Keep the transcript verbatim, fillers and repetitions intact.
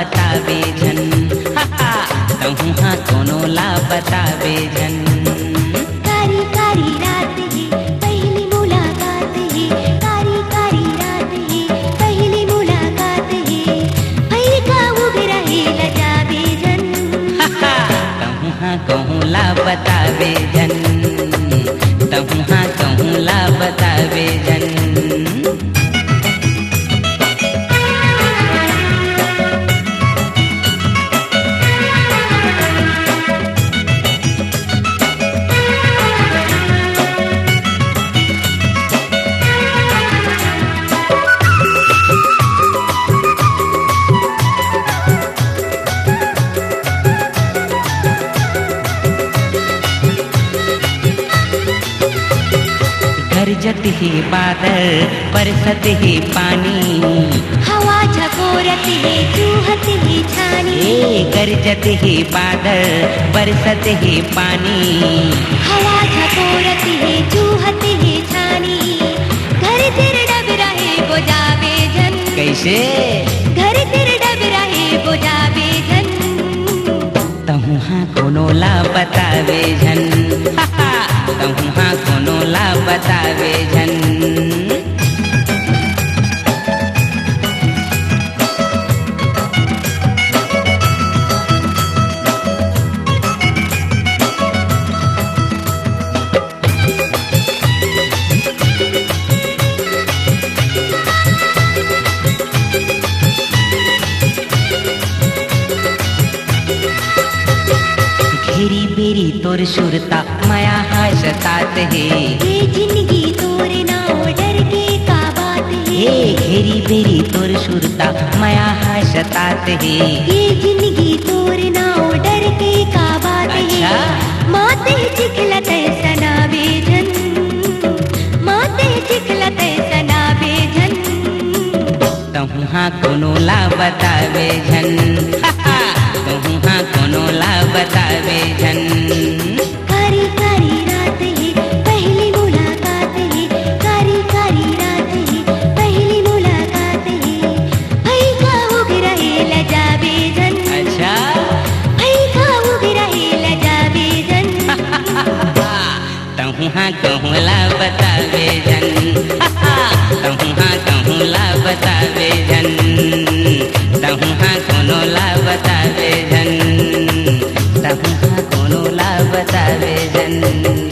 बतावे झन। हा, हा, तहूँ हा कोनो ला बतावे झन। कारी कारी रात हे, पहली मुलाकात हे। कारी कारी रात हे, पहली मुलाकात हे। भई का उगरा हे, लजाबे झन। हा, हा, तहूँ हा कहूँ ला बतावे झन। तहूँ हा कहूँ ला बतावे झन। गरजत हे बादर, बरसत हे पानी। हवा झकोरत हे, चूहत हे छानी। ए, गरजत हे बादर, बरसत हे पानी। हवा झकोरत हे, चूहत हे छानी। घर तिर डबरा हे, बोजाबे झन। कइसे? घर तिर डबरा हे, बोजाबे झन। तहूँ हा कोनो ला बतावे झन। तहूँ हा कोनो ला बतावे झन। घेरी बेरी तोर सुरता मया हा सतात हे। ए जिनगी तोर नाव डर के का बात हे। ए घेरी बेरी तोर सुरता मया हा सतात हे। ए जिनगी तोर नाव डर के का बात हे। अच्छा। माते चिखलत सनाबे झन। माते चिखलत सनाबे झन। तहूँ हा कोनो ला बतावे झन। तहूँ हा कोनो ला बतावे झन। कारी कारी रात हे, पहली मुलाकात हे। कारी कारी रात हे, पहली मुलाकात हे। भई का उगरा हे, लजाबे झन। अच्छा। भई का उगरा हे, लजाबे झन। तहूँ हा कहूँ ला बतावे झन। तहूँ हा कहूँ ला बतावे झन। तहूँ हा कोनो ला बतावे झन। तहूँ हा कोनो ला बतावे झन।